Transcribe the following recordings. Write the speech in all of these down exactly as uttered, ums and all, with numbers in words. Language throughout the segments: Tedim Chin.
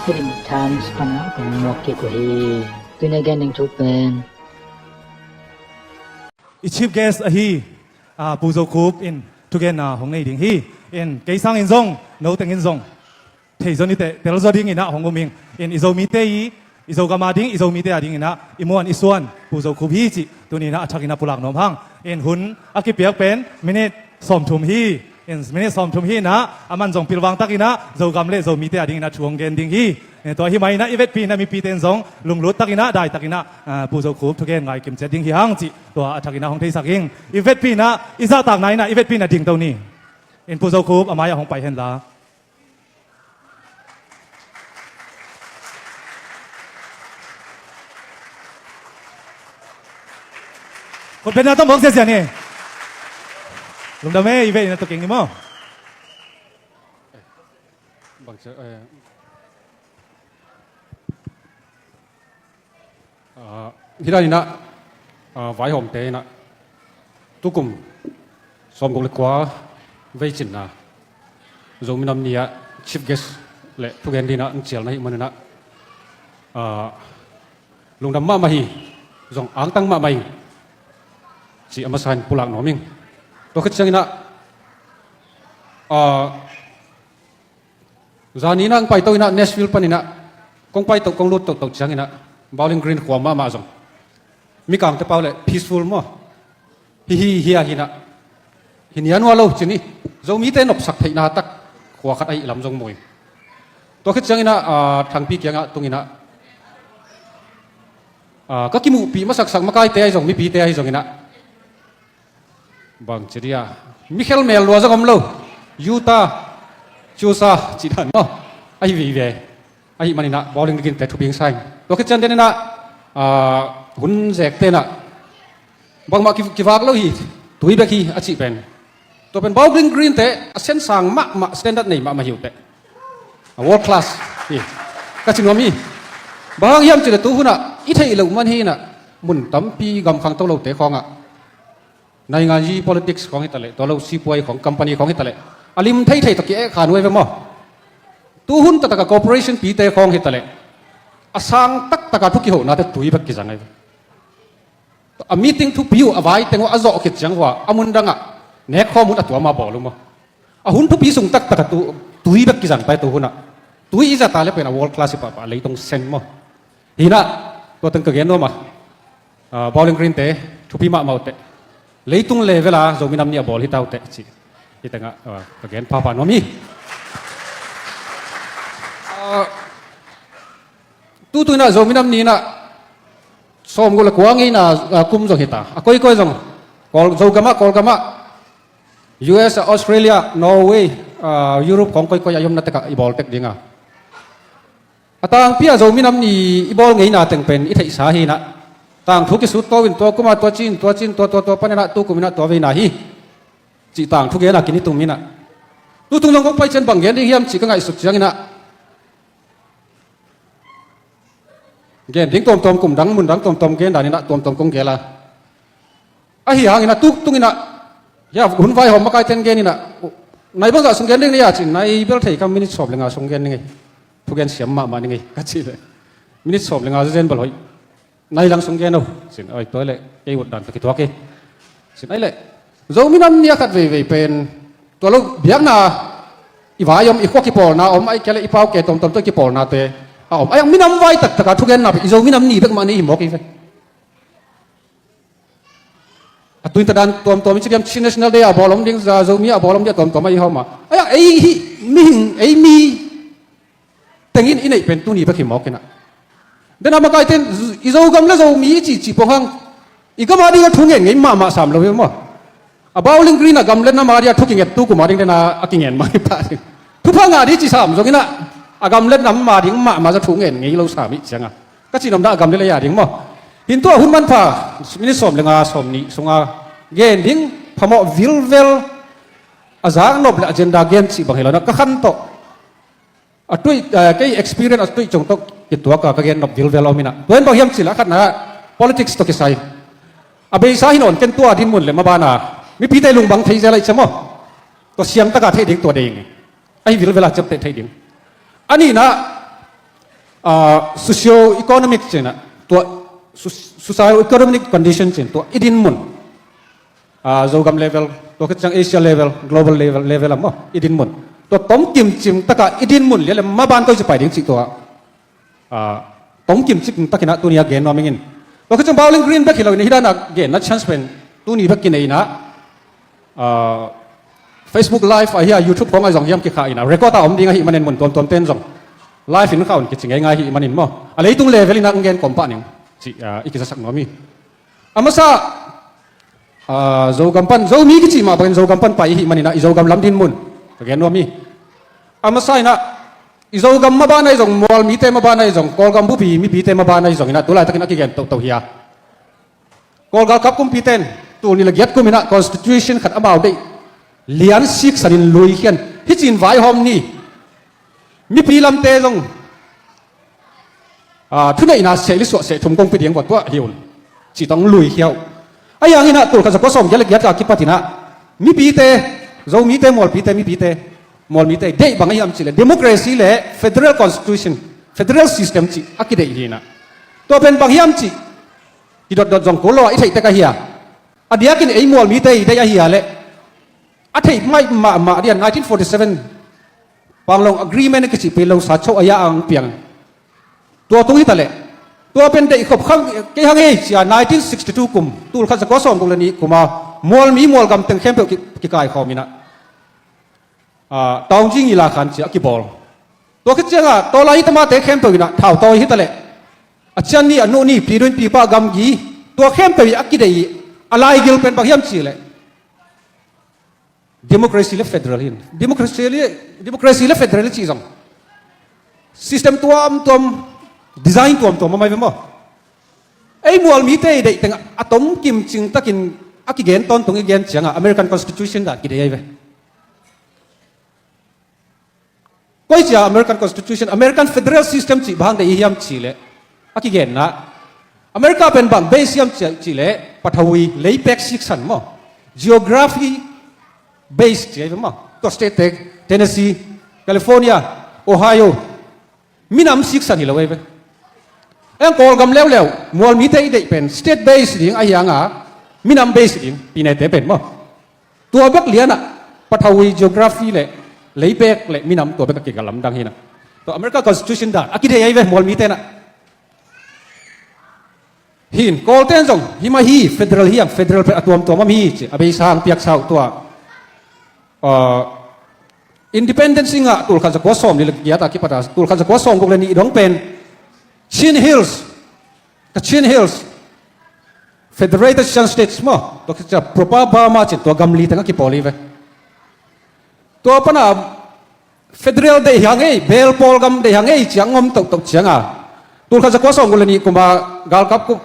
Hiding Times pana kong muak kik uh hi. Tuni a gen ding thu pen i chief guest ahi, ah, Pu Zo Khup in thugenna hong nei ding hi. In kei sangin zong, no tengin zong thei zaw ni teh, tel zaw dingin ah hong um ing. In i Zomite i, i Zogam a ding, i Zomite a dingin ah i muan i suan Pu Zo Khup hi cih tuni in ah a thakin ah pulak nuam hang. In hun a kipiak pen minute sawmthum hi. In minute sawmthum hi in ah, aman zong pilvang takin ah Zogam le Zomite a dingin ah thu hong gen ding hi. In tua hi mah in ah i vetpi in ah mipite in zong lunglut takin ah, dai takin ah, ah, Pu Zo Khup thugen ngai kim ciat ding hi hang cih tua a thakin ah hong theisak ing. I vetpi in ah, i zahtakna in ah i vetpi in ah dingto ni. In Pu Zo Khup a mai ah hong pai hen la. Khut beng na tawh mawk ziazia ni. Lungdam e, i ve ina tawh keng ni maw. Bang cia, eh. Ah, hi dan in ah, ah, vaihawmte in ah tukum sawmguk le kua vei cinna Zomi Nam Ni ah chief guest le thugen dingin ah hong cial na hih manin ah, ah, lungdam mahmah hi, zong angtang mahmah ing cih a masa in pulak nuam ing. Tua khit ciangin ah, ah, zani in ah hong paito in ah Nashville panin ah kong paito, kong lut tohtoh ciangin ah Bowling Green khua mahmah zong mikangte pau le peaceful maw, hi hi hi a hi in ah, hi nian hua lo ci ni. Zomite nopsak theihna tak khua khat ahih lam zong mu ing. Tua khit ciangin ah, ah, Thangpi kiangah tungin ah, ah, ka kimuhpih masaksak makaite ahi zong, mipite ahi zongin ah, bang ci dia, mi khelmel lua zong om lo. Utah, Tulsa cih dan maw, ahi vive. Ahih manin ah Bowling Green te thupi hong sa ing. Tua khit ciang den in ah, ah, hun zekte in ah bangmah ki, kivak lo hi, tui bek hi a cih pen, tua pen Bowling Green te a sensang mahmah, standard nei mahmah hi uh teh. A world class hi ka ci nuam hi. Bang hang hiam cih leh tu hun ah i theih loh man hi in ah mun tampi gamkhang to lote khawngah nainganzi politics khawng hi ta leh, tua lo sipuai khawng, company khawng hi ta leh, a lim theithei tawh ki-eh kha nuai ve maw. Tu hun taktak a corporation pite khawng hi ta leh, a sang taktak a thu kihohnate tui bek kizang ahi ve. A meeting thupi uh a vai teng uh a zawh khit ciang uh a, a mun dangah nek khawm un a tuam a bawl uh maw. A hun thupi sung taktak a tu, tui bek kizang pai tu hun ah. Tui i zat a le pen a world class hi pahpah, leitung sen maw. Hi in ah, tua teng ka gen nuam a, ah, Bowling Green te thupi mahmah uh teh. Leitung level a Zomi Nam Ni a bawl hi ta uh teh cih hi teng ah, ah, ka gen pahpah nuam hi. Ah, tutu in ah Zomi Nam Ni in ah sawmguk le kua ngeina, ah, kum zong hi ta. A koikoi zong, Kawl, Zogam ah, Kawlgam ah, U S ah, Australia, Norway, ah, Europe khawng koikoi ah i omna tek ah i bawl tek ding a. A tangpi ah Zomi Nam Ni i bawl ngeina teng pen i theihsa hi in ah, tangthu kisut to in, tua kum ah tua ci in, tua ci in, tua, tua, tua panin ah tu kum in ah tua veina hi cih tangthu gen a kin i tum in ah. Tutung zong kong pai ciang bang gen ding hiam cih ka ngaihsut ciangin ah, gen ding tuamtuam, kum dang mun dang tuamtuam gen dan in ah tuamtuam kong gel a. Ahi hangin ah tuktung in ah, ya, hun vaihawm makaite in gen in ah, nai bangzah sung gen ding na hia ci-in, nai bel thei ka, minute sawm le nga sung gen ning ei. Thugen siam mahmah ning ei ka cih leh, minute sawm le nga zen bel hoih. Nai lang sung gen o ci-in, oi, tua leh kei ut dan tawh kituak hi ci-in. Ai leh, Zomi Nam Ni a khat veivei pen, tua lo biakna, i vai om, i khua kipawlna om, ahih kei leh i pau ke tuamtuam tawh kipawlnate a om. Ai ang minam vai taktak a thugenna pen i Zomi Nam Ni bek mah ni hi mawk hi ve. A tuin tadan tuamtuam i ci diam, Chin National Day a bawl om ding, Zomi a bawl om ding, a tuamtuam a i hawm a. Ai ang ei hih mihing, ei mi tengin i neih pen tuni bek hi mawk in ah. Den a makaite in i Zogam le Zomi i cihcih pong hang, i gam a ding a thu ngen ngei mahmah sam lo hi maw. A Bowling Green a gam le nam a ding a thu kinget tu kum a ding den a, a kingen mah hi pah ding. Thupha ngah ding ci sam zongin ah, a gam le nam a ding mahmah zong thu ngen ngei lo sam ih ciang a, ka cih nopna a gam le lei a ding maw. Hi in tua hun manpha, minute sawm le nga, sawm nih sunga gen ding phamawh vilvel, a zaknop le agenda gen cih bang hi lo in ah, ka khan tawh, a tuih, eh, kei experience a tuih cung tawh kituak a ka gen nop vilvel om in ah. Tua in bang hiam cih leh a khatna ah politics tawh kisai. A beisa hi nawn ken tua dinmun le maban a mipite lungbang thei zel ahih ciang maw. Tua siang tak a theih ding tua ding. Ahi vilvel a ciapteh theih ding. A nihna ah, Ah, socio-economic cihna, tua, so-, socio-economic condition cihna, tua i din mun. Ah, Zogam level, tua khit ciang Asia level, global level, level ah maw, i din mun. Tua tomkim cing taka i din mun lian le maban koi ci pai ding cih tua. Ah, tomkim cing takin ah tuni a gen nuam ing in. Tua khit ciang Bowling Green bek hi lo in, hih dan a genna chance pen tuni bek kinei in ah, ah, Facebook Live ah hiam, YouTube khawng ah zong hiam kikhah in ah, record a om ding ahih manin mun tuamtuam ten zong live in khah un kici ngeingai ahih manin maw, a leitung level in ah hong gen kawm pah ning cih, ah, i kizasak nuam hi. A masa, ah, Zogam pan, Zomi kici mah bangin Zogam pan pai i hih manin ah i Zogam lam din mun ka gen nuam hi. A masa in ah i Zogam maban ahi zong, mual mite maban ahi zong, Kawlgam bupi mipite maban ahi zong in ah tu laitakin a kigen toto hi a, Kawl galkap kumpite in tul nih le giat kum in ah constitution khat amau deih lian siksan in lui khian, hih ci-in vaihawm ni. Mipi lamte zong, ah, thuneihna seh li suah seh thum kong pia ding, vua tuah hi un, cih tawh hong lui khia uh. Ahi hangin ah tul khat za kua sawm giat le giat a kipat in ah mipite, Zomite, mualpite, mipite, mualmite deih bang ahi hiam cih leh democracy le federal constitution, federal system cih a kideih hi in ah, tua pen bang hiam cih kidotdot zong kul lo a i theih tek ahi a, a diakin ei mualmite i deih ahi a leh a theih maih mahmah ding a, nineteen forty-seven Panglong Agreement a kici pen Losar Cho a ya ang piang, tua tung hi ta leh, tua pen deih khop khang kei hang ei ci a, nineteen sixty-two kum, tul khat za kua sawm guk le nih kum a mualmi mualgam teng khempeuh ki, kikaikhawm in ah, ah, Taunggyi Ngila Khan ci a kibawl. Tua khit ciang ah tawlai hi ta mate khempeuh in ah thautawi hi ta leh, a cian ni, a nuh ni, pi dun pi pah gamgi, tua khempeuh i a kideih i a laigil pen bang hiam cih leh democracy le federal hi in. Democracy le, democracy le federal cih zong system tuamtuam, design tuamtuam a mai ve maw. Ei mualmite i deih teng a tomkim cing takin a kigen tawntung i gen ciang ah American Constitution dan kideih ahi ve. Koi ci a American Constitution, American federal system cih bang deih i hiam cih leh, a kigenna, America pen bang base hiam cih, cih leh pathawi leipek siksan maw, geography base ci ahi ve maw. Tua state te, Tennessee, California, Ohio, minam siksan hi lo ahi ve. Eng Kawlgam leuleu mualmite i deih pen state base ding ahi hang a, minam base ding, pinete pen maw. Tua bek lian ah pathawi, geography le leipek le minam tua bek a kiga lamdang hi in ah, tua America Constitution dan a kideih ahi ve mualmite in ah. Hi in Kawlten zong hih mah hi, federal hi ang, federal pen a tuamtuam om hi ci a beisa hong piaksa uh tua. Ah, independence i ngah tul khat za kua sawm nih le giat a kipat a tul khat za kua sawm guk le nih dong pen Chin Hills, Kachin Hills, Federated Shan States maw, tua khit ciang Proper Burma ci-in tua gam li teng a kipawl hi ve. Tua pan a federal deih hi hang ei, bel pawl gam deih hi hang ei ci a hong om tohtoh ciang a, tul khat za kua sawm guk le nih kum a galkap kup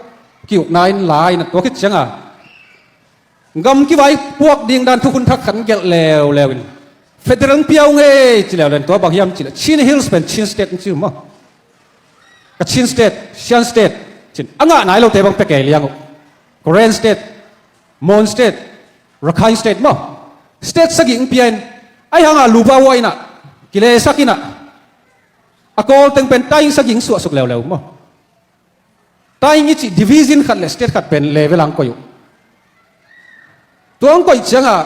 ki-ukna in la in ah, tua khit ciang a gam kivaipuak ding dan thukhun thak khat hong gelh leuleu in, federal hong pia ung ei ci leuleu in, tua bang hiam cih leh Chin Hills pen Chin State hong ci uh maw. Kachin State, Shan State ci-in a ngah nai lote bang pia kei liang uh. Karen State, Mon State, Rakhine State maw. State sagih hong pia in, ahi hang a lupa uh ah in ah, kilesak in ah, a Kawl teng pen taing sagih hong suahsuk leuleu maw. Taing i cih division khat le state khat pen level a hong koih uh. Tua hong koih ciang a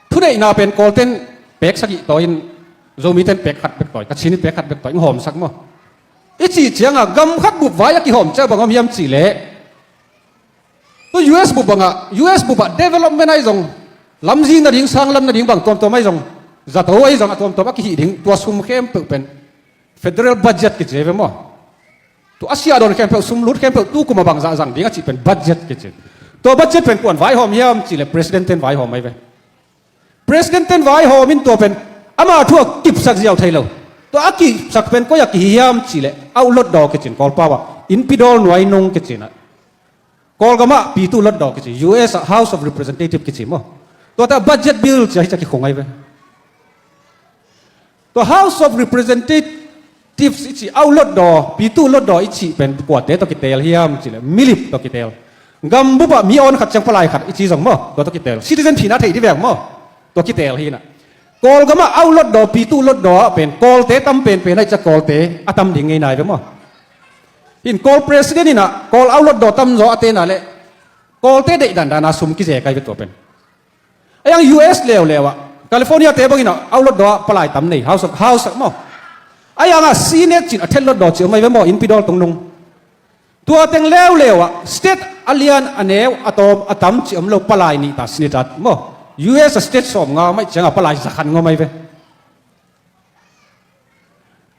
thuneihna pen Kawlten pek sagih tawi in, Zomiten pek khat bek tawi, Kachin in pek khat bek tawi, hong hawmsak maw. I cih ciang a gam khat bup vai a kihawm ciang bang om hiam cih leh, tua U S bup bang a, U S bup ah development ahi zong, lamzin nading, sanglam nading bang tuamtuam ahi zong, zato ahi zong a tuamtuam a kihih ding, tua sum khempeuh pen federal budget kici ahi ve maw. Tua a siah dawn khempeuh, sum lut khempeuh, tu kum a bangzah zang ding a cih pen budget kici. Tua budget pen kua'n vaihawm hiam cih leh President-ten vaihawm ahi ve. President-ten vaihawm in tua pen ama thu a kipsak ziau thei lo. Tua a kipsak pen koi a kihi hiam cih leh Auhlutdaw kici in, Kawlpau ah Inpidawl Nuainung kici in ah, Kawlgam ah Pitu Hlutdaw kici, U S ah House of Representative kici maw. Tuate ah budget bill ci a hi ci a kikhung ahi ve. Tua House of Representatives i cih, Auhlutdaw, Pitu Hlutdaw i cih pen kuate tawh kiteel hiam cih leh milip tawh kiteel. Gam bup ah mi awn khat ciang palai khat i ci zong maw, tua tawh kiteel. Citizen phihna theih ding veng maw, tua kiteel hi in ah. Kawlgam ah au lotdaw, pitu lotdaw ah pen Kawlte tam penpen ahi ciang Kawlte a tam ding ngei nai ve maw? Hin Kawl president in ah Kawl au lotdaw tamzaw a tena leh Kawlte deih dandan a sum kizek ahi ve tua pen. A yang U S leuleu ah California te bangin ah au lotdaw ah palai tam nei, House of, House ah maw? A yang ah Senate cin a thet lotdaw ci om ahi ve maw, innpi dawl tungnung. Tua teng leuleu ah state a lian a neu a tawm a tam ci om lo, palai nih ta Senate ah maw? U S a state sawmnga om ahi ciang ah palai zakhat ngawm ahi ve.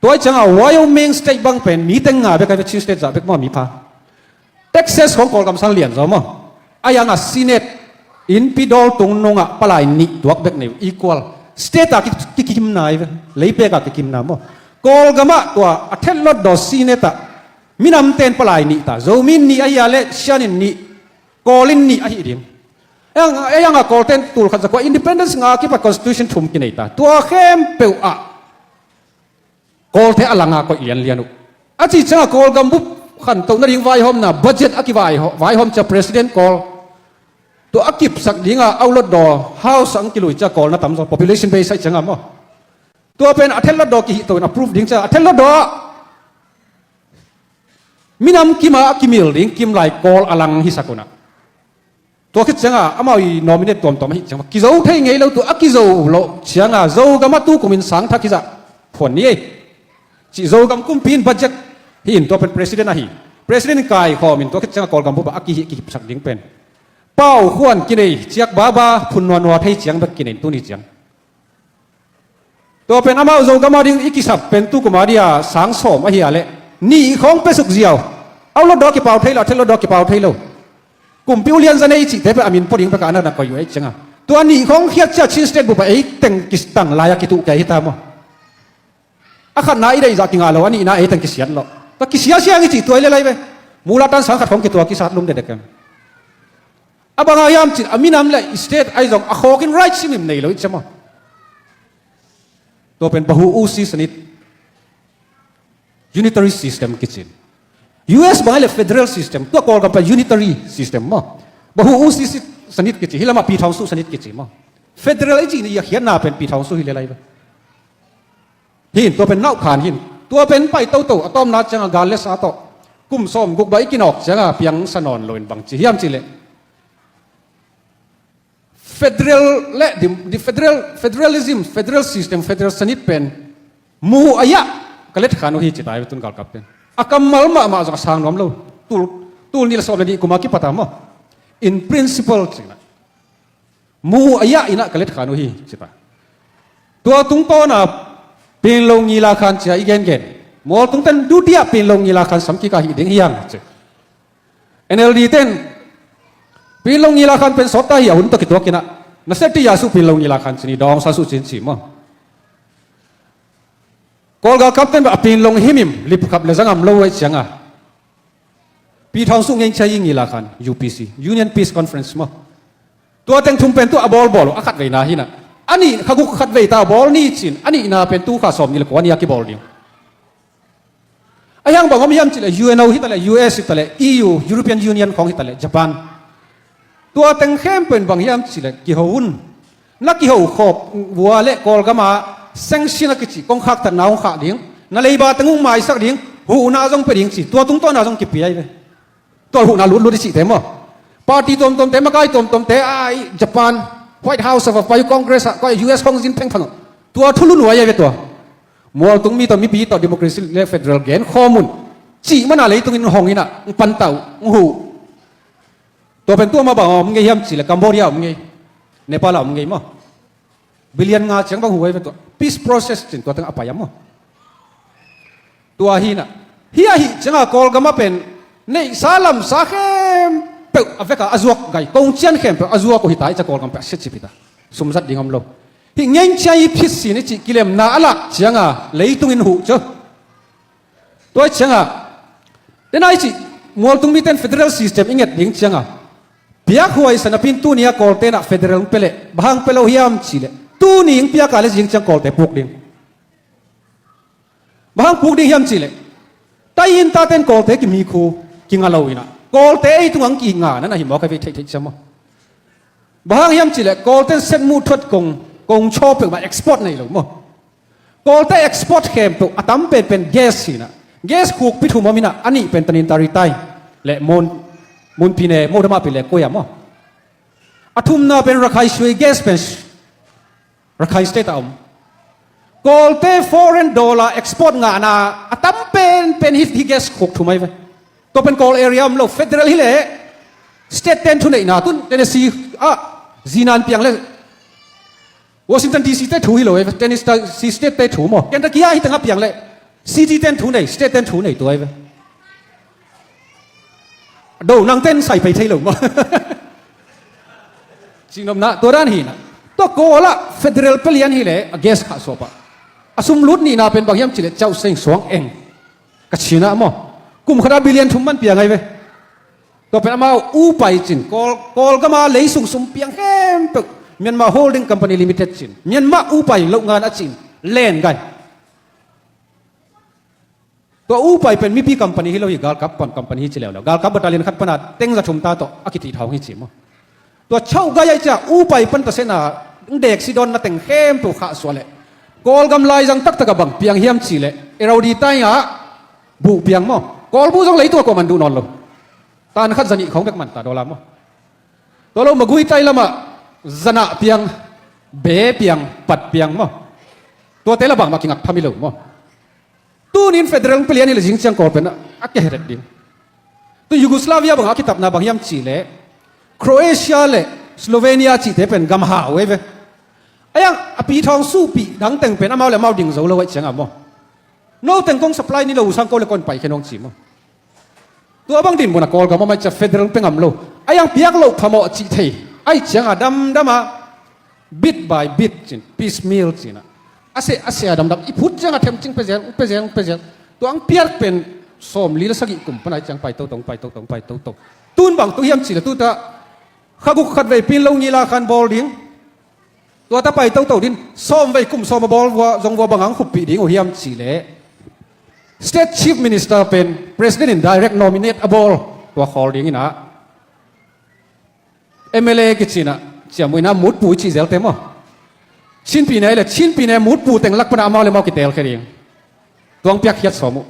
Tua ahi ciang ah Wyoming state bang pen mi teng nga bek ahi ve, Chin state zah bek maw, mi pha. Texas khawng Kawlgam sang lianzaw maw? A yang ah Senate, innpi dawl tungnung ah palai nih tuak bek nei uh, equal. State ah ki, ki, kikimna ahi ve, leipek ah kikimna maw? Kawlgam ah tua a thet lotdaw Senate ah minamte in palai nih ta, Zomi in nih ahi a leh Shan in nih, Kawl in nih ahi ding. A yang, a yang ah Kawlte in tul khat za kua independence ngah a kipat constitution thum kinei ta. Tua khempeuh ah Kawlte a lang a koih lianlian uh. A cih ciang ah Kawlgam bup khantoh nading vaihawmna budget a kivaihawm, vaihawm ciang President Kawl tua a kipsak ding a au lotdaw House ah hong kilui ciang Kawl na tamzaw, population base ahi ciang ah maw? Tua pen a thet lotdaw kihih to in approve ding ciang a thet lotdaw ah minam kim a kimil ding kimlai Kawl a lang hisak un ah. Tua khit ciang ah amau i nominate tuamtuam ahih ciang ah kizo thei ngei lo, tua a kizo loh ciang ah Zogam ah tu kum in sang thak hi zah phuan ni ei cih Zogam kumpi in budget hi in, tua pen president ahi. President in kaikhawm in tua khit ciang ah Kawlgam bup ah a kihih kihipsak ding pen pau khuan kinei, ciak baba phun nuanua thei ciang bek kinei in tuni ciang. Tua pen amau Zogam a ding i kisap pen tu kum a dia sang sawm ahi a leh nih khawng pia suk ziau. Au lotdaw kipau thei lo, a thet lotdaw kipau thei lo. Kumpi ulian za nei i cihte pen a min pua ding bek a na na koih uh ahi ciang ah. Tua nih khawng khiat ciang Chin state bup ah ei teng kitang lai a kituh kei hi ta maw? A khatna i deih zah kingah lo, a nihna ei teng kisiat lo. Tua kisiasia ngi cih tua i lel ahi ve. Mulatan sang khat khawng kitua kisat lum dekdek em. A bang a hiam cih leh a minam leh state ahi zong a khawk in right simim nei lo i ci maw? Tua pen bahu usi sanit, unitary system kici in. U S bang ahi leh federal system, tua Kawlgam pen unitary system maw? Bahu usi sanit kici, hi lam ah pithawng suh sanit kici maw? Federal i cih ni a khiatna pen pithawng suh hi lel ahi ve. Hin tua pen nauh khan hin. Tua pen pai toto a tawpna ciang a gal le sa tawh kum sawm guk bang i kinawk ciang a piangsa nawn lo in bang ci hiam cih leh federal le dim, di federal, federalism, federal system, federal sanit pen mu a iah ka let khan uh hi ci ta hi ve tun galkap pen. A kammal mahmah zong a sang nuam lo. Tul, tul nih le sawm le nih kum a kipat a maw? In principle cih na. Mu a iah in ah ka let khan uh hi ci ta. Tua tungtawn a Pinlo Ngila Khan ci a i gengen. Mualtung ten dutia Pinlo Ngila Khan sam kik a hih ding hi hang ci. N L D ten Pinlo Ngila Khan pen sawt ta hi a, hun tawh kituak in ah. Na seh ti a suh Pinlo Ngila Khan ci ni, dawng sa suh cin ci maw? Kawlgal kap ten bang a Pinlo himim, lip khap le zangam lo uh aih ciang a. Pithawng suh ngei cia i Ngila Khan, U P C, Union Peace Conference maw? Tua teng thum pen tu a bawlbawl uh, a khatveina hi na. A nih kha guk khatvei ta bawl ni cin, a nihna pen tu kha sawm nih le kua ni a kibawl ding. A hiang bang om hiam cih leh U N O hi ta leh, U S hi ta leh, E U, European Union khawng hi ta leh, Japan. Tua teng khempeuh in bang hiam cih leh kiho un. Na kiho khawp uh a leh Kawlgam a sanction a kici kongkhak tatna hong khah ding, na leiba teng hong maisak ding, huhna zong pia ding ci, tua tungtawn a zong kipia hi ve. Tua huhna lutlut i cihte maw? Party tuamtuamte, makai tuamtuamte a, i Japan, White House of a pai uh, Congress ah, koi U S hong zin phengphang uh. Tua thulu nuai a hi ve tua. Mualtung mi tawh, mipi tawh democracy le federal gen khawm un. Cih man a leitung in hong in ah, hong panta uh, hong huh. Tua pen tua mah bang a om ngei hiam cih leh Cambodia a om ngei, Nepal a om ngei maw? Billion nga ciang bang huh a hi ve tua. Peace process cin tua teng a pai a maw? Tua hi na. Hi a hih ciang a Kawlgam a pen neihsa lamsa khempeuh a vek a a zuak gai, kong cian khempeuh a zuak uh hi ta, i ca Kawlgam peuh a siacip hi ta. Sumzat ding om lo. Hih ngeng cia i phit sin i cih kilemna a lak ciang a leitung in huh cu. Tua ciang a, den a i cih mualtung mite in federal system i nget ding ciang a, piakhuai sa napi in tuni a Kawlte in ah federal hong pia leh, bang hang pia lo hiam cih leh, tuni hong piak a leh zing ciang Kawlte puk ding. Bang hang puk ding hiam cih leh, tai in tate in Kawlte kimi khu kinga lo in ah, Kawlte ei tung hong kinga na na hi mawk a hi ve, theihtheih ciam maw? Bang hang hiam cih leh Kawlte in setmuh thuat kong Kong chaw peuhmah export nei lo maw. Kawlte export khempeuh a tam penpen gas hi inah. Gas khukpi thum om inah, a nih pen Tanintharyi Tai le Mon, Mon Pyine, Moldamapye le Koya maw. A thumna pen Rakhine sui gas pen Rakhine State ah om. Kawlte foreign dollar export ngahna a tam penpen hih, hih gas khuk thum ahi ve. Tua pen Kawl area om lo, federal hileh state ten thuneihna, tun Tennessee ah zinan piang le Washington D C te thu hi lo ahi ve, Tennessee state te thu maw. Kentucky ah hi tengah piang le city ten thu nei, state ten thu nei tua ahi ve. Do nang ten sai pei thei lo maw. Cingnopna tua dan hi inah. Tua Kawl ah federal pia lian hileh a gas khah suah pah. A sum lut nihna pen bang hiam cihleh Chau Seng Suang Eng, Kachin ah maw. Kum khat ah billion thum man piang ahi ve. Tua pen amau upai cin, Kawl, Kawlgam ah leisung sum piang khempeuh Myanmar Holding Company Limited cin, Myanmar upai loh ngan a cin, len gai. Tua upai pen mipi company hi lo hi, galkap pan company hi ci leuleu. Galkap battalion khat pana teng za thum ta tawh a kitih thaung hi ci maw. Tua chauh gai aih cia upai pan ta sena dek si dawn na teng khempeuh khah suah leh Kawlgam laizang taktak a bang piang hiam cihleh Irrawaddy Tai ah buh piang maw. Kawl buh zong leitung a kuaman duh nawn lo. Tan khat za nih khawng bek man ta dollar maw. Tua lo Magway Tai lamah za nah piang, be piang, pat piang maw. Tuate la bangmah kingak tham hi lo maw. Tunin federal pia lian hileh zing ciang Kawl pen a keheret ding. Tu Yugoslavia bangah a kitapna bang hiam cihleh Croatia le Slovenia cihte pen gam hau ahi ve. Ahi hang a pi thawng suhpih dang teng pen amau le amau ding zo lo aih ciangah maw. No teng kong supply ni lo uh sang ko le kon paikhia nuam ci maw. Tua bang dinmun a Kawlgam a maih cia federal pia ngam lo. Ahi hang piak loh phamawh cih thei aih ciangah damdam a bit by bit cin, piecemeal cin ah, a seh a seh a damdam i phut ciangah themcing pia zel, pia zel, pia zel. Tua ang piak pen sawmli le sagih kum pan aih ciang pai toto, pai toto, pai toto. Tun bang tu hiam cihleh tuta kha guk khat vei pin lo ngila khan bawl ding. Tuata pai toto din, sawm vei kum sawm a bawl vua zong vua bang ang khuppih ding uh hiam cihleh State Chief Minister pen President in direct nominate a bawl, tua khawl ding inah. M L A kici inah ciamui inah mutpu i cih zelte maw. Chin Pyine le Chin Pyine mutpu teng lak pana amau le amau kitelkhia ding. Tuang piakkhiat sawm uh.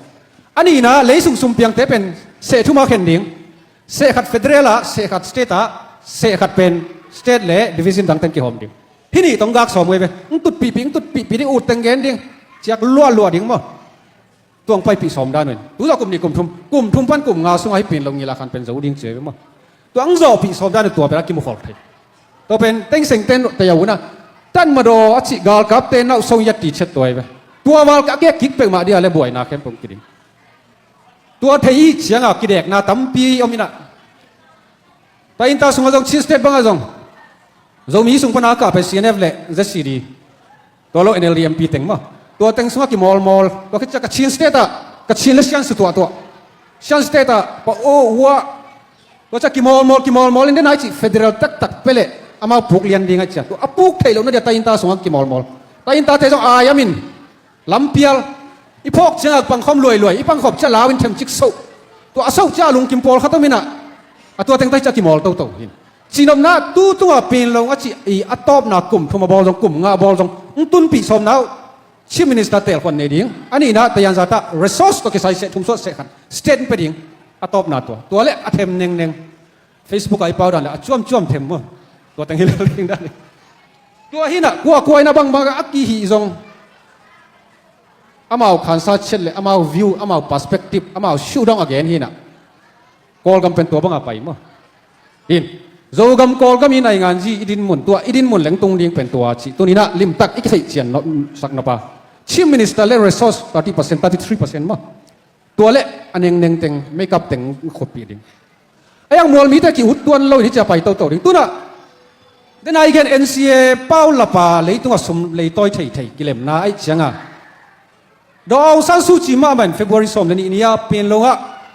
A nihna leisung sum piangte pen seh thuma khen ding. Seh khat federal ah, seh khat state ah, seh khat pen state le division dangten kihawm ding. Hih nih tong gak sawm uh hi ve. Ng tutpihpih, ng tutpihpih ding, ut teng gen ding. Ciak luahluah ding maw. Tuang paipih sawm dan uh in. Tuzawh kum nih kum thum, kum thum pan kum nga sungah hih pin lo ngila khan pen zo ding ci uh hi ve maw. Tua ang zawhpih sawm dan uh tua pen a kimukhol thei. Tua pen tengseng ten tei a una tan madaw a cih galkapte nauh song yat ti chet tua hi ve. Tua val ka kek kik pek mah dia le buaina khempeuh kiding. Tua thei i cianga kidekna tampi om inah. Tainta sungah zong Chin State bangah zong Zomi sung pana kah pen C N F le Z C D. Tua lo N L D M P teng maw. Tua teng sungah kimawlmawl. Tua khit ciah Kachin State ah Kachin le Shan sutuahtuah. Shan State ah pa aw uah. Tua ciah kimawlmawl kimawlmawl in den ai cih federal taktak peleh amau puk lian ding ai ciah. Tua a puk theih lohna dia Tainta sungah kimawlmawl. Tainta te zong ai amin lampial. I phawk ciangah pangkhawm luailuai, i pangkhawm ciah lau in themcik soh. Tua a soh ciah a lungkim pawlkhat om inah. A tua teng tai ciah kimawl toto hin. Cihnopna tu tungah pinlong a cih i a tawpna kum thum a bawl zong, kum nga a bawl zong ng tunpih sawmna uh Chief Minister telkhuan nei ding. A nihna tayanza tah resource tawh kisai seh thum suah seh khan state in pe ding. A tawpna tua, tua le a them nengneng. Facebook ah i pau dan le a cuamcuam them maw. Tua teng hi lel ding dan hi. Tua hinah kuakua inah bangbang a kihih zong amau khansa chet le amau view, amau perspective, amau shuh dong a gen hinah. Kawlgam pen tua banga pai maw. In Zogam Kawlgam i nainganzi i dinmun, tua i dinmun lengtung ding pen tua cih tuninah limtak i kitheih cian sak nop a. Chief Minister le resource thirty percent, thirty three percent maw. Tua le a nengneng teng, makeup teng khuppih ding. A yang mual mite ki-ut tuan lo in hi cia pai toto ding. Tunah den ai gen N C A pau lapa leitungah sum leitawi theithei kilemna aih cianga Daw Aung San Suu Kyi mahmah in February sawm le nih ni-a Pinlong ah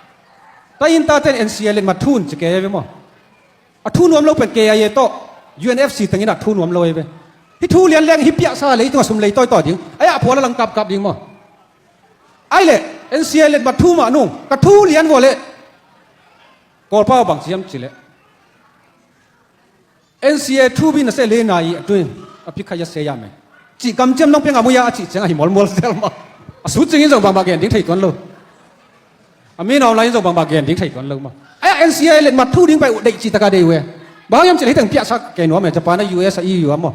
Tainta ten N C A letmat thu un ci kei ve maw. A thu nuam lo pen K I A tawh U N F C tengin ah thu nuam lo ei ve. Hih thu lian leng hih piahsa leitungah sum leitawi tawi ding. Ai ah phual a lang kapkap ding maw. Ai leh N C A letmat thu mah nung ka thu lian vua leh Kawlpa bang ciam ci leh N C A thu bin a se lena i a tuin A phikha ya se ya me. Cih kamciam nong pia ngam uh ya a cih ciang a hi mualmual zel maw. A sut cingin zong bangmah gen ding thei tuan lo. A mi nawm lai in zong bangmah gen ding thei tuan lo maw. Ai, N C I A let mat thu ding pai uh deih cih taka deih uh e. Bang hang hiam cih leh hih teng piahsa kei nuam e, Japan a, U S a, E U a maw.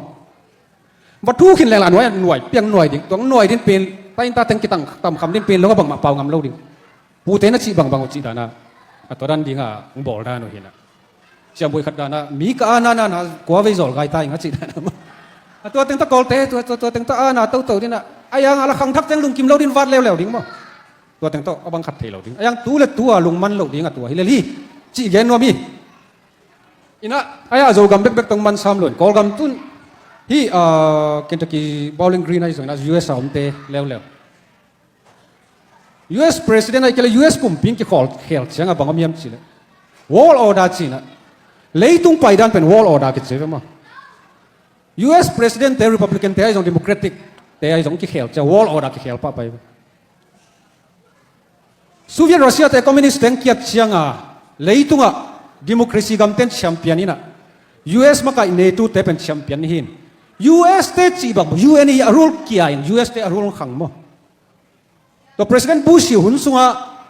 Va thu khin leng la nuai, nuai piang nuai ding, tuang nuai din pen, ta in ta teng kitang tam kham din pen lo a bangmah pau ngam lo ding. Pute na cih bangbang uh cih dana a tua dan dinga hong bawl dan uh hi na. Siambuai khat dana mi ka ana nana kua vei zawl gai ta ing a cih dana. A tua teng ta kawlte, tua, tua, tua teng ta ana toto dina. A yang a la khang thak teng lungkim lo din vat leuleu ding maw. Tua teng tawh a bang khat thei lo ding. A yang tu le tu a lungman lo ding a tua hi lel hi. Cih gen nuam hi. Ina, a ya Zogam bekbek tong man sam lo in. Kawlgam tun hi, ah, Kentucky Bowling Green ahi zong ina U S a omte leuleu. U S President ahi kei le U S kumpi in kikhawl khel cianga bang om hiam cih leh World Order cihna. Leitung paidan pen World Order kici ve maw. U S President te Republican te ahi zong Democratic te ahi zong kikhel ciang World Order kikhel pahpah hi ve. Soviet Russia te Communist teng kiat cianga leitungah democracy gamten champion ina U S makaih NATO te pen champion hi in. U S te cih bang U N i a rule kia in U S te a rule khang maw. Tua President Bush i hun sunga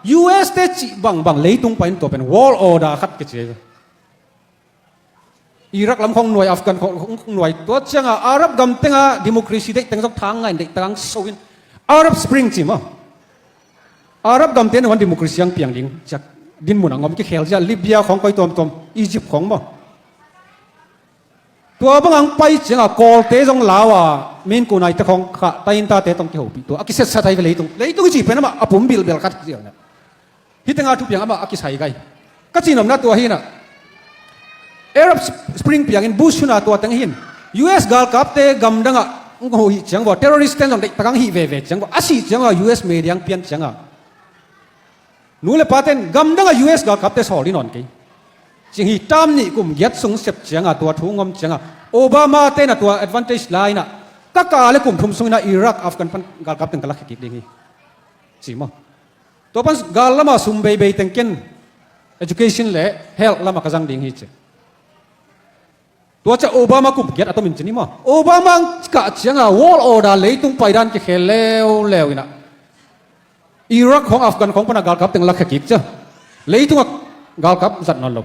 U S te cih bangbang leitung pain tua pen world order khat kici. Iraq lam khong nuai, Afghan khong nuai, tua cianga Arab gam tenga democracy deih teng zong thang ngain deih tangang so in Arab Spring ci maw. Arab gamte nuan democracy ang piang ding ciak dinmun ang om kikhel zia Libya khong koi tuamtuam Egypt khong maw. Tua bang ang pai cianga Kawlte zong lau a min kunai te khong kha taintate tong kihopih tua a kisetsat hai ve leitung. Leitung i ci pen amah a pum bilbel khat zia na. Hitenga thupiang amah a kisai gai. Ka cihnopna tua hina Arab Spring piangin Bush huna tua teng hin U S galkapte gamdanga ngho hih ciang vua terrorist ten zong deih takang hih veve ciang vua a sih cianga U S media ang pian cianga nu le paten gamdanga U S galkapte sawl i nawn kei. Cing hi tam nih kum giat sung sep cianga tua thu ngom cianga Obama tena tua advantage laina ka ka le kum thum sungina Iraq Afghan pan galkap teng ka lakkhe kik ding hi. Ci maw. Tua pan gal lama sum beibei teng ken education le health lama ka zang ding hi ci. Tua cia Obama kum giat a tomin ci ni maw. Obama kah cianga world order leitung paidan kikhel leuleu ina Iraq khong Afghan khong pana galkap teng lakkhe kik cia. Leitunga galkap zat nawn lo.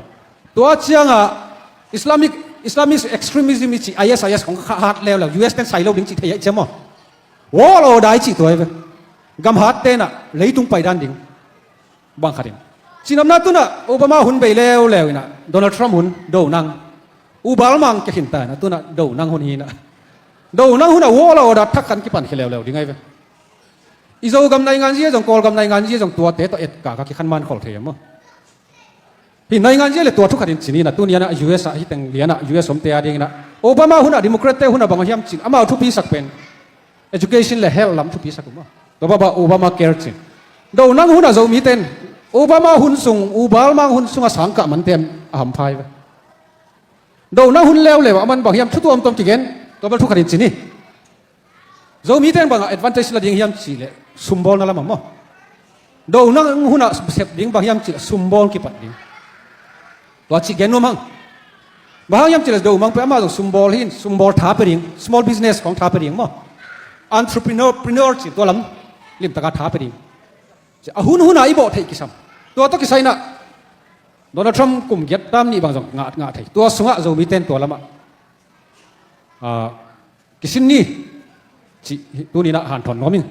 Tua cianga Islamic, Islamist extremism i ci I S I S khong kha hat leuleu U S ten sai lo ding ci thei ai cia maw. World order i ci tua i ve. Gam hat tena leitung paidan ding. Bang khatin cihnopna tuna Obama hun bei leuleu ina Donald Trump hun do nang. Ubal mang kekhin ta ina tuna do nang hun hina. Do nang huna world order thak khan kipan khe leuleu ding ai ve. I Zogam naingan zia zong Kawlgam naingan zia zong tuate tawh etka ka kikhan man khol thei maw. Hi naingan zia le tua thukhatin cinina tuniana U S a hiteng liana U S omte a dingina Obama huna Democrat te huna bang hiam cin amau thupi sak pen education le health lam thupi sak uma. Tua baba Obama care cin. Do nang huna Zomi ten Obama hun sung Ubal mang hun sunga sangkah man tem a hamphai ve. Do nang hun leuleu a man bang hiam thu tuamtuam kigen tua bel thukhatin cini. Zomi ten banga advantage la ding hiam cihleh sumbawlna lama maw. Do nang huna sep ding bang hiam cihleh sumbawl kipat ding. Tua cih gen nuam hang. Bang hang hiam cihleh do mang pe amah zong sumbawl hin sumbawl tha pe ding small business kong tha pe ding maw. Entrepreneur, preneur cih tua lam limtaka tha pe ding. A hun huna i bawh theih kisam. Tua tawh kisaina Donald Trump kum giat tam nih bang zong ngah, ngah thei. Tua sungah Zomi ten tua lamah ah, kisin ni cih tunina hanthawn nuam ing.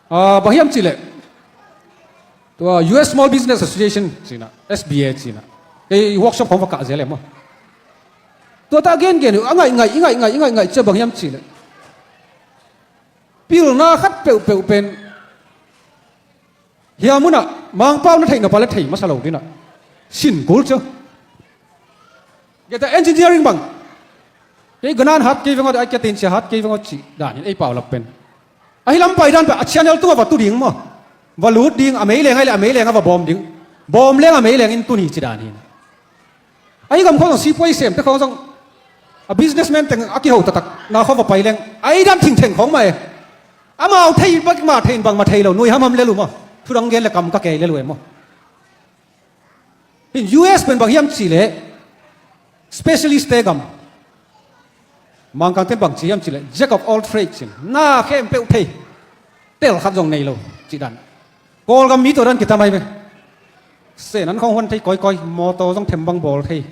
Ah, bang hiam cihleh tua U S Small Business Association cihna S B A cihna kei workshop khong va kah zel em maw. Tua ta gen gen uh a ngaih ngaih i ngaih ngaih i ngaih ngaih cia bang hiam cihleh pilna khat peuhpeuh pen hiam huna Mangpau na theih napa le thei masa lo dina sin kul cia. Geta engineering bang kei ganan hat kei vengot ai kia tin cia hat kei vengot cih danin ei paulap pen ahi lam paidan pe a channel tunga va tu ding maw. Va lut ding a meileng ai le a meileng a va bawm ding. Bawm leng a meileng in tun hi ci danin. Ahi gam khawng zong sipuai semte khawng zong a businessman teng a kiho taktak na khaw va pai leng ai dan thingtheng khawng mah e. Amau thei bak mah thei in bangmah thei lo nui hamham lel uh maw. Thudang gen le kam ka kei lel uh e maw. Hin U S pen bang hiam cihleh specialist te gam. Mangkangte in bang ci hiam cih leh, jack of all trades in, na khempeuh thei, tel khat zong nei lo cih dan. Kawlgam mi tua dan kitam ahi ve. Sen an khawng huan thei kawikawi, mawtaw zong thembang bawl thei,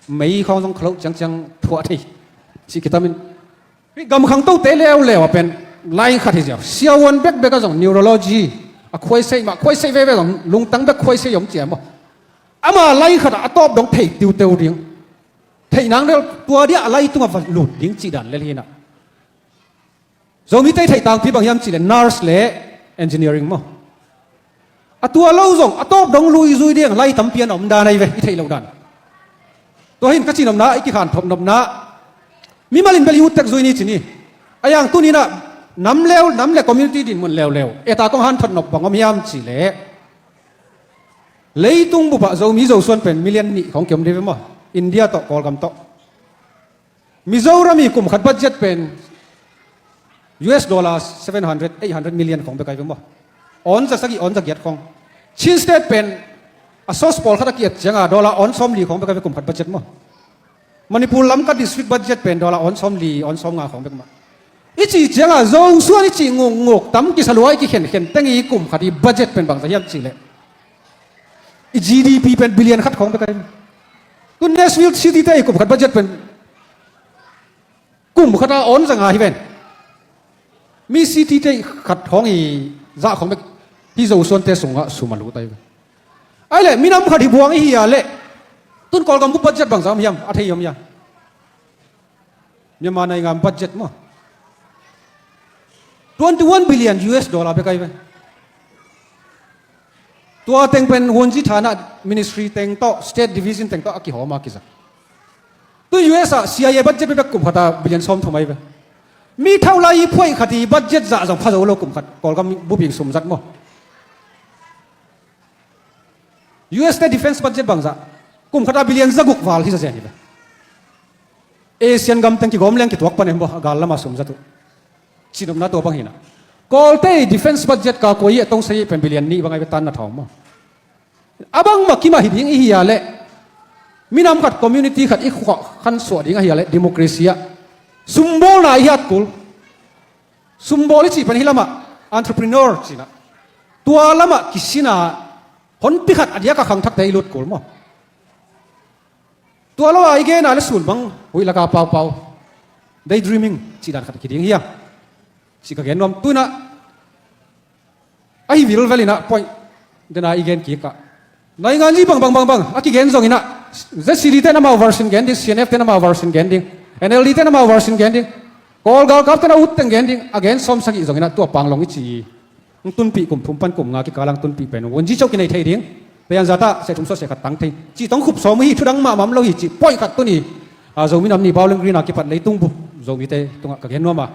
mei khawng zong khualoh ciangciang thuah thei cih kitam in. Hih gam khangtote leuleu ah pen line khat hi ziau. Siavuan bekbek ah zong neurology a khuaiseih mah, khuaiseih veve zong, lungtang bek khuaiseih om cia maw. Ama line khat ah a tawp dong thei tiuteu ding. Theih nang del tua dia a lai tungah va lut ding cih dan lel hi na. Zomite i theih tangpi bang hiam cih leh nurse le engineering maw. A tua lo zong a tawp dong lui zui ding lai tampi an om dan ahi ve, i theih loh dan. Tua hi in ka cih nopna, i kikhan thop nopna, mimal in bel i ut tek zui ni ci ni. A yang tuni in ah nam leu, nam le community dinmun leuleu et a kong hanthot nop bang om hiam cih leh, leitung bup ah Zomi Zosuan pen million nih khawng kiom ding ve maw, India tawh Kawlgam tawh. Mizoram i kum khat budget pen U S dollar seven hundred, eight hundred million khawng bek ahi ve maw. Awn za sagih, awn za giat khawng. Chin State pen a source pawlkhat a ki-et ciangah dollar awn sawmli khawng bek ahi ve kum khat budget maw. Manipur Lamka district budget pen dollar awn sawmli, awn sawmnga khawng bek mah. I cih ciangah Zosuan i cih nguknguk, tam kisa lua, i kikhenkhen teng i kum khat i budget pen bangzah hiam cih leh, i G D P pen billion khat khawng bek ahi ve. Tu Nashville City te i kum khat budget pen kum khat a awn za nga hi ven. Mi city te khat khawng i zah khawng bek hi Zosuante sungah sum a lut ahi ve. Ahih leh minam khat hi buang i hi a leh, tun Kawlgam bup budget bangzah om hiam, a thei om hiam? Myanmar naingan budget maw, twenty one billion U S dollar bek ahi ve. Tua teng pen Wunji Thana Ministry teng tawh, State Division teng tawh a kihawm a kiza. Tu U S ah C I A budget bek kum khat a billion sawmthum ahi ve. Mi thaulai i phuaih khat i budget zah zong pha zo lo kum khat, Kawlgam bup i sum zat maw. U S te defense budget bangzah, kum khat a billion za guk val hi zazen hi ve. Asian gam teng kigawm leng kituak pan em baw, a gal lam a sum zat uh. Cihnopna tua bang hi na. Kawlte i defense budget ka koi i a tong sei pen billion nih bang ahi ve, tan na thawm maw. A bangmah kimah hi ding i hi a leh, minam khat, community khat i khuah khan suah ding ahi a leh, democracy ah sumbawlna i hiat kul. Sumbawl i cih pen hih lamah entrepreneur cihna, tua lamah kisin a honpi khat a diak a khangthakte i lut kul maw. Tua lo a i gen a leh sun bang huih laka paupau, daydreaming cih dan khat hi ding hiam cih ka gen nuam. Tu in ah ahi vilvel in ah point den a i gen kik ah, nainganzi bang bang bang bang a kigen zong in ah, Z C D ten amau version gen ding, C N F ten amau version gen ding, N L D ten amau version gen ding, Kawl galkap ten a ut teng gen ding, a gen sawm sagih zong in ah tua panglong i ci. Hong tunpih kum thum pan kum nga kikal ah hong tunpih pen Wunji Cho kinei thei ding. Pei an zata seh thum sawt seh khat tang thei cih tawh hong khup sawm uh hi. Thudang mahmah om lo hi cih point khat tuni, a, Zomi Nam Ni Bowling Green a kipat leitung bup Zomite tungah ka gen nuam a.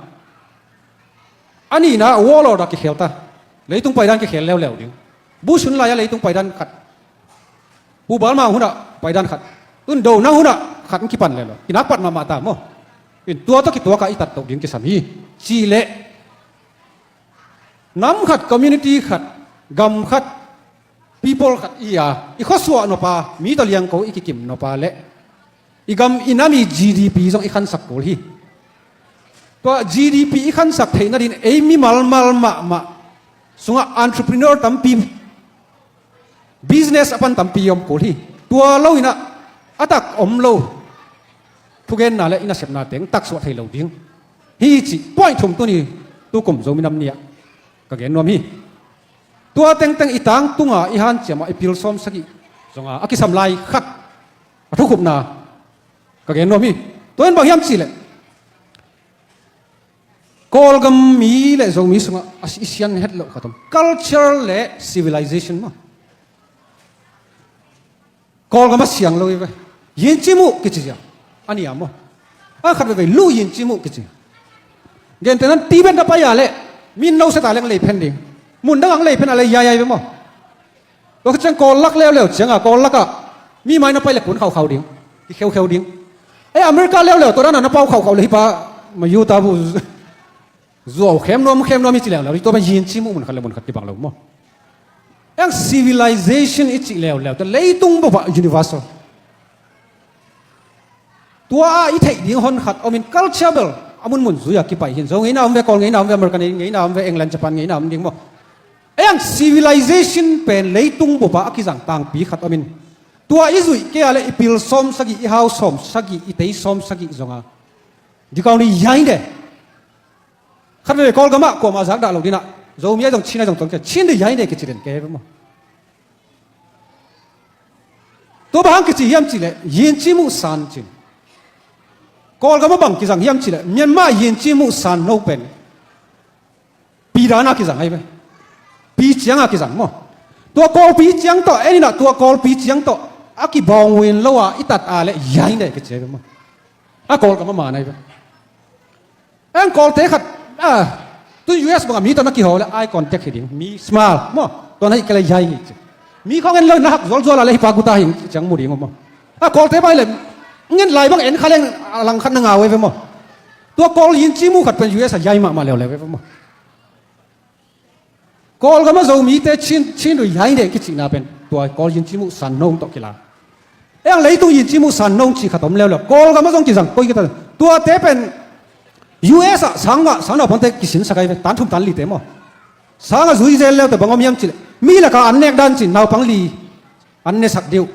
A nihna, warlord a kikhel ta. Leitung paidan kikhel leuleu ding. Bush hun lai-a leitung paidan khat, Pu Balma hunah paidan khat, tun Do Nang hunah khat hong kipan leuleu. Kinak pat mahmah ta maw. In tua tawh kituak a i tat toh ding kisam hi. Cih leh nam khat, community khat, gam khat, people khat i hi a, i khuasuah nop a, mi tawh liangko i kikim nop a leh, i gam i nam i G D P zong i khansak kul hi. Tua G D P i khansak theih nadin ei mimal mal mahmah sungah entrepreneur tampi, business a pan tampi om kul hi. Tua lo in ah a tak om lo thugenna le i nasepna teng taksuah thei lo ding hi cih point thum tuni tukum Zomi Nam Ni ah ka gen nuam hi. Tua tengteng i tangtunga i hanciam a i pil sawm sagih zonga a kisam lai khat a thukhupna ka gen nuam hi. Tua in bang hiam cih leh, Kawlgam mi le Zomi sungah a si-, i sian het loh khat om, culture le civilization maw. Kawlgam a siang lo hi ve. Yin ci muh kici zia a ni a maw. A khat veivei lu yin ci muh kici. Gentehna in Tibet na pai a leh mi in no set a leng lei phen ding. Mun dang ang lei phen a leh yayai ve maw. Tua khit ciang Kawl lak leuleu ciangah, Kawl lakah mi mai na pai leh kun khaukhau ding, kikheukeu ding. Ei, America leuleu tua dana na pau khaukhau leh hih pa ma yuta bu zuau khem nuam, khem nuam i ci leuleu, tua pen yin ci muh mun khat le mun khat kibang lo maw. Eng civilization i cih leuleu te leitung bup ah universal. Tua a i theih ding hon khat om in, culture bel a munmun zui a kipai hi in. Zo ngeina om ve, Kawl ngeina om ve, American ngeina om ve, England, Japan ngeina om ding maw. Ei ang civilization pen leitung bup ah a kizang tangpi khat om in, tua i zuih kei a leh i pil sawm sagih, i hau sawm sagih, i tei sawm sagih zong a, dikau ni yai de. Khat veve Kawlgam ah kuamah zak dah lo ding ah, Zomi a zong, Chin a zong, tawng kei, Chin de yai de kici den kei ve maw. Tua bang hang kici hiam cih leh, Yinci Muhsan cin. Kawlgam ah bang kizang hiam cih leh, Myanmar Yinci Muhsan no pen pi dan a kizang ahi ve. Pi ciang a kizang maw. Tua Kawlpi ciang tawh, en in ah tua Kawlpi ciang tawh a kibawng uh in lo a i tat a leh yai de kici ahi ve maw. A Kawlgam ah man ahi ve. Eng Kawlte khat, ah, tu U S bangah mi tawh na kiho le eye contact hi ding, mi smile maw, tua na hih kei le yai hi ci. Mi khawng en lo na hak zualzual a le hih pa guta hi ciang mu ding maw. A Kawlte pai le ngen lai bang en kha leng a lang khat na ngau ve maw. Tua Kawl Yinci Muh khat pen U S a yai mahmah leuleu ve maw. Kawlgam ah Zomite Chin, Chin uh yai de kicihna pen tua Kawl Yinci Muhsan no tawh kila. Ei ang leitung Yinci Muhsan no cih khat om leuleu. Kawlgam ah zong kizang koi kita. Tuate pen U S ah sang ah, sang naupaute kisinsak ahi ve. Tan thum tan lite maw. Sang ah zui zel leute bang om hiam cih leh, mi lakah an nek dan cin naupang li an nesak ding uh.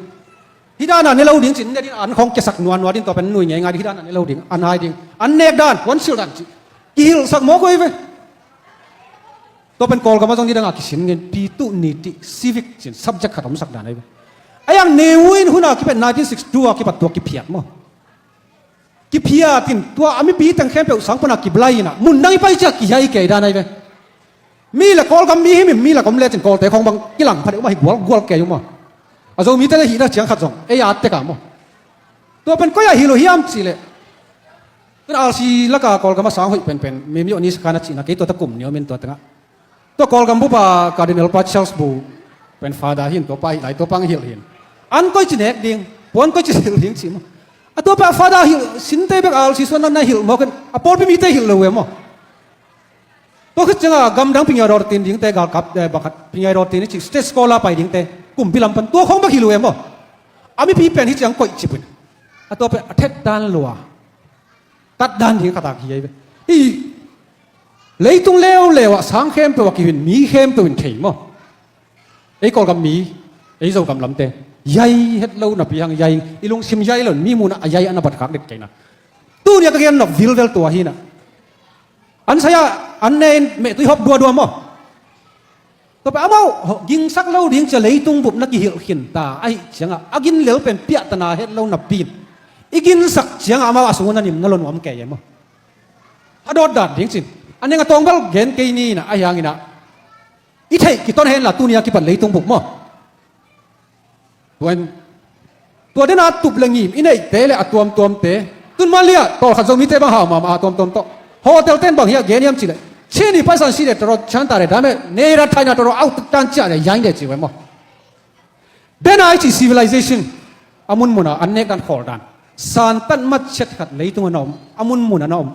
Hih dan a ne lo ding cin, ne ding an khawng kiasak nuanua ding, tua pen nui ngeingai ding, hih dan a ne lo ding, an hai ding, an nek dan, puansilh dan cin kihilhsak mawk uh ahi ve. Tua pen Kawlgam ah zong nidang a kisin ngen, pi tuh ni tih civic cin subject khat omsak dan ahi ve. Ei ang Ne Win hun a kipat nineteen sixty-two a kipat tua kiphiat maw. Kiphiat in tua a mipi teng khempeuh sang pan a kiblai in ah, mun dang i pai ciang kihai kei dan ahi ve. Mi le Kawlgam mi himhim mi lak om lecin Kawlte khawng bang kilang pha deuh mah hi gualgual kei uh maw. A Zomite le hihna ciang khat zong ei a tek a maw. Tua pen koi ah hilh uh hiam cih leh, tun R C lak a Kawlgam ah sang hoih penpen Myo Ni Sakhan a cihna, kei tua ta kum ni om in tua teng ah. Tua Kawlgam bup a Cardinal pa Charles Bo pen Father hi in, tua pa hilh lai, tua pa ang hilh hi in. An koi ci nek ding, puan koi ci hilh ding cih maw. A tua pa Father hilh sinte bek R C suan na hilh mawk in, a pawlpi mite hilh lo uh e maw. Tua khit ciang a gamdang pingyai dawr tin dingte, galkap, eh, bang khat pingyai dawr tin i cih, state scholar pai dingte, kumpi lam pan tua khawng bek hilh uh e maw. A mipi pen hih ciang koih cip uh in. A tua pen a thet dan lua, tat dan ding khat a kihi ahi ve. Hih leitung leuleu ah sang khempeuh a kihin, mi khempeuh in thei maw. Ei Kawlgam mi, ei Zogam lamte yai het lo napi hang yai, i lungsim yai lo in, mi mun ah a yai a na bat khak det kei na. Tuni a ka gen nop vilvel tua hi in ah. An sai a, an ne in mehtui hop duadua maw. Tua pen amau gingsak lo ding ci a leitung bup na kihilh khin ta ahih ciang a, a gin lel pen piahtana het lo napi in, i ginsak ciang a amau a sung uh na nim na lo nuam kei e maw. A dawt dan ding cin, a neng a tawng bel gen kei ni in ah, ahi hangin ah i theih kiton hen la, tuni a kipat leitung bup maw. Tua in, tua den a tup le ngim i neihte le a tuamtuamte, tun Manlai ah tawlkhat Zomite bang hau mahmah a tuamtuam tawh, hotel ten bang hiah gen hiam cih leh, Chin i paisan si de tawh, Chan ta de dam e, ne ra thaina tawh, au tan ciah de, yaing de ci uh e maw. Den a i cih civilization, a munmun a an nek dan, khawl dan, san tat matchet khat leitung a na om, a munmun a na om.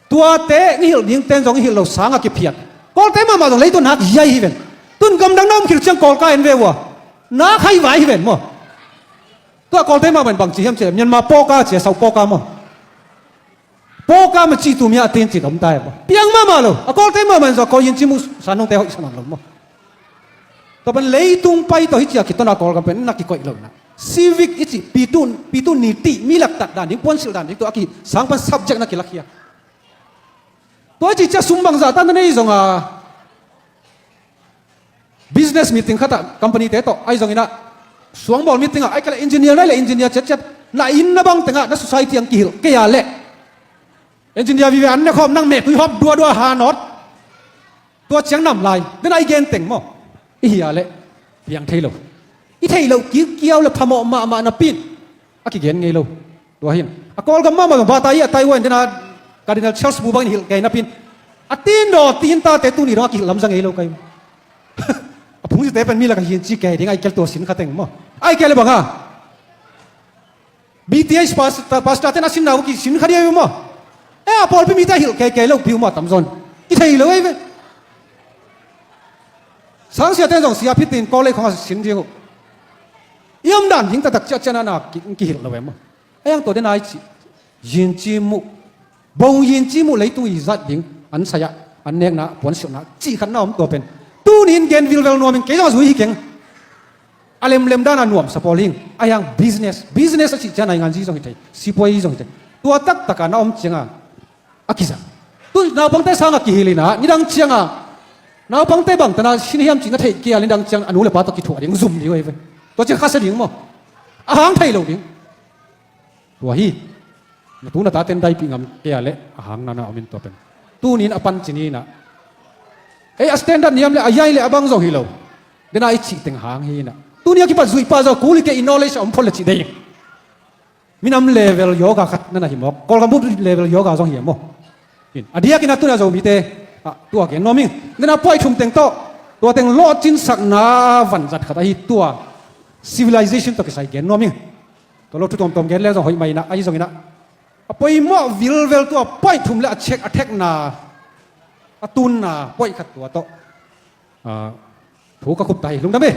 Tuate i hilh dingte in zong i hilh lo sang a kiphiat. Kawlte mahmah zong leitung nak yai hi ven. Tun gamdang na om khit ciang Kawlka en ve uh a, nak hai vai hi ven maw. Tua Kawlte mahmah in bang ci hiam cih leh, Myanmar pawka ci a, sau pawka maw. Pawka ma ci tu mi a tin ci om ta hi maw. Piang mahmah lo. A Kawlte mahmah in zong Kawl Yinci Muhsan nungte hoih sa nawn lo maw. Tua pen leitung pai tawh hih ci a kiton a Kawlgam pen na kikoih lo in ah. Civic i cih, pi tuh, pi tuh ni tih, mi lak tat dan ding, puansilh dan ding, tua a kisang pan subject na kilakhia. Tua i cih ciang sum bangzah tan na nei zong a, business meeting khat ah company te tawh, ahi zongin ah suangbawl meeting ah, ahih kei leh engineer na hih leh engineer ciatciat, na inn na bang teng ah na society ang kihilh kei a leh, engineer vive an ne khawm, nang mehtui hop duadua ha nawt. Tua ciang nam lai, den a i gen teng maw. I hih a leh piang thei lo. I theih loh kikkiau le phamawh mahmah napi in a kigen ngei lo. Tua hi in, a Kawlgam mahmah zong bata hi a, Taiwan den a Cardinal Charles Bo bangin hilh kei napi in, a tindaw tintate tuni dong a kihilh lamza ngei lo kai. A phungzite pen mi lak a hi in ci kei ding, ahih kei leh tua sin kha teng maw. Ahih kei leh bang a, B T H pastor, pastor ten a sinna uh kisin kha ding ahi uh maw. Eh, a pawlpi mite a hilh kei kei lo pi uh maw, tamzaw in. I thei lo ahi ve. Sangsia ten zong sia phit in Kawlei khong a sin ding uh. I om dan ding taktak ciah ciah na na ki, kihilh lo e maw. Ei ang tua den a i cih, Yin ci muh, bong yin ci muh leitung i zat ding, an sai-ah, an nekna, puansilhna, cih khatna om tua pen. Tuni in gen vilvel nuam ing, kei zong a zui hi keng. A lemlem dan a nuamsa pawl hi ing. A hiang business, business a cih ciang nainganzi zong hi thei, sipuai zong hi thei. Tua taktak a na om ciang a, a kiza. Tu naupangte sang a kihilh in a, nidang ciang a, naupangte bang tan a sin hiam cih na theih kei a, nidang ciang a nu le pa tawh kithuah ding, zum ding uh hi ve. Tua ciang khasia ding maw. A hang thei lo ding. Tua hi. Na tu na tate in daipih ngam kei a leh a hang na na om in tua pen. Tuni in a pan ci ni in a. Ei, a standard niam le a yai le a bang zong hi lo. Den a i cih teng hang hi in a. Tuni a kipat zuih pah zaw kul hi kei, i knowledge a om phot le cih dei. Minam level yoga khat na na hi mawk. Kawlgam bup level yoga zong hi a maw. In, a diakin a tuni a Zomite, ah, tua gen nuam ing. Den a point thum teng tawh, tua teng lawhcinsakna vanzat khat ahi tua civilization tawh kisai gen nuam ing. Tua lo thu tuamtuam gen le zong hoih mah in a, ahi zongin a, a poimawh vilvel tua point thum le a check, a thekna, a tunna point khat tua tawh, ah, thu ka khup ta hi. Lungdam hi.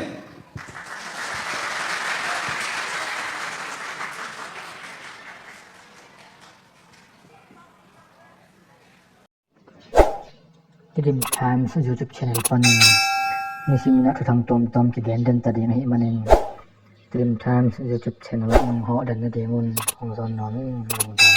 Tedim Times YouTube channel panin nisim in a thuthang tuamtuam kigen den ta ding ahih manin, Tedim Times YouTube channel ah nong hawh den nadingun hong zawn nuam ing.